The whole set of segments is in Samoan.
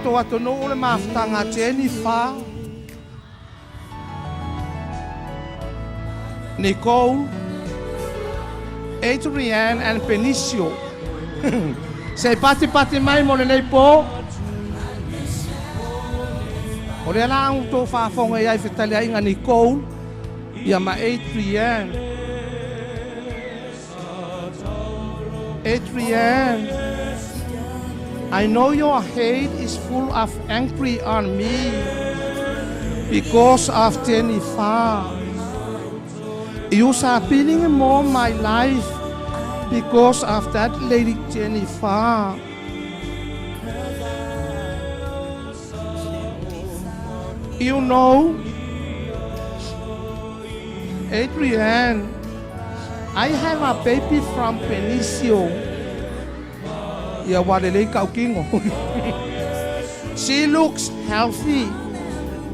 tatou atunuu le mafutaga a Jennifer, Nicole, Adrienne and Benicio. Se i patipati mai mo lenei po. O lea la ua outou faafofoga i ai i fetaliaiga Nicole ia ma Adrienne. Adrienne, I know your head is full of angry on me because of Jennifer. You are feeling more my life because of that lady Jennifer. You know, Adrienne, I have a baby from Benicio. Ia ua lelei kau kino. She looks healthy.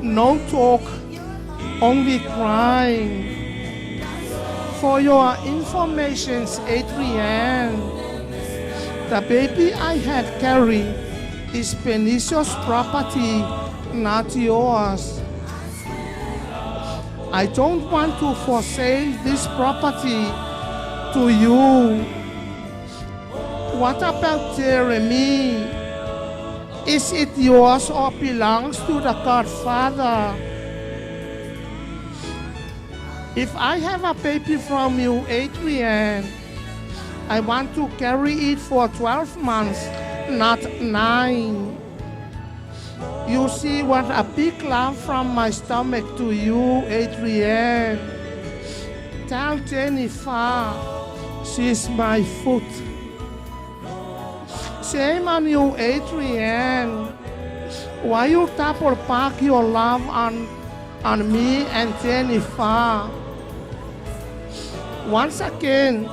No talk, only crying. For your information, Adrienne, the baby I had carried is Benicio's property, not yours. I don't want to forsake this property to you. What about Jeremy? Is it yours or belongs to the Godfather? If I have a baby from you, Adrian, I want to carry it for 12 months, not 9. You see what a big love from my stomach to you, Adrian. Tell Jennifer she's my foot. Shame on you, Adrian. Why you double park your love on me and Jennifer? Once again,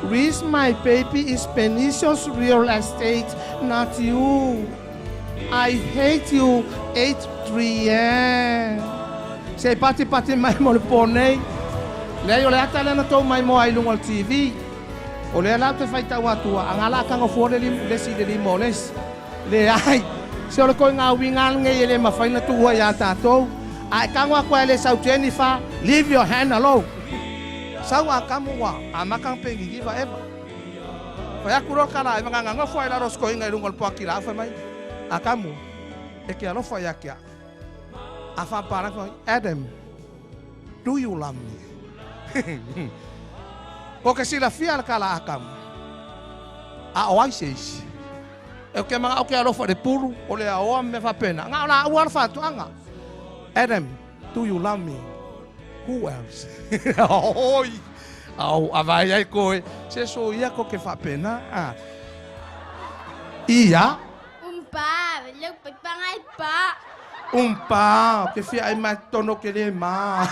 Reese, my baby, is Benicio's real estate, not you. I hate you, Adrian. Se i patipati mai mo le po nei. Leai, o le ata lea na tou maimoa ai i luga o le TV. O lea la ou te faitau atua, a nga la a tago fua le le isi i le lima o le isi. Leai, se o le koiga uiga lenei e le mafai ona tuua iā tatou. A e tago atu ai le sau Jennifer, leave your hand alone. Sau a kamu ua amata ona pengigiva eva. Fai atu loa le tala eva na nofo ai lalo o se toeaina i luga o le poaki laau fai mai, A kamu, e ke alofa ia te au. A faapalagi fai mai, Adam, do you love me? Ko ke silafia le tala a kamu, a o ai se isi. E ke manao ke alofa i le pulu, o le aoa ma mea faapena. Na o laua le faatoaga. Adam, do you love me? Who else? Oi! Au, a vai ai koe, se so ia ko ke faapena. A. Ia. Umpa, leu paipangai pa. Umpa, ke fia ai mai tono ke le ma.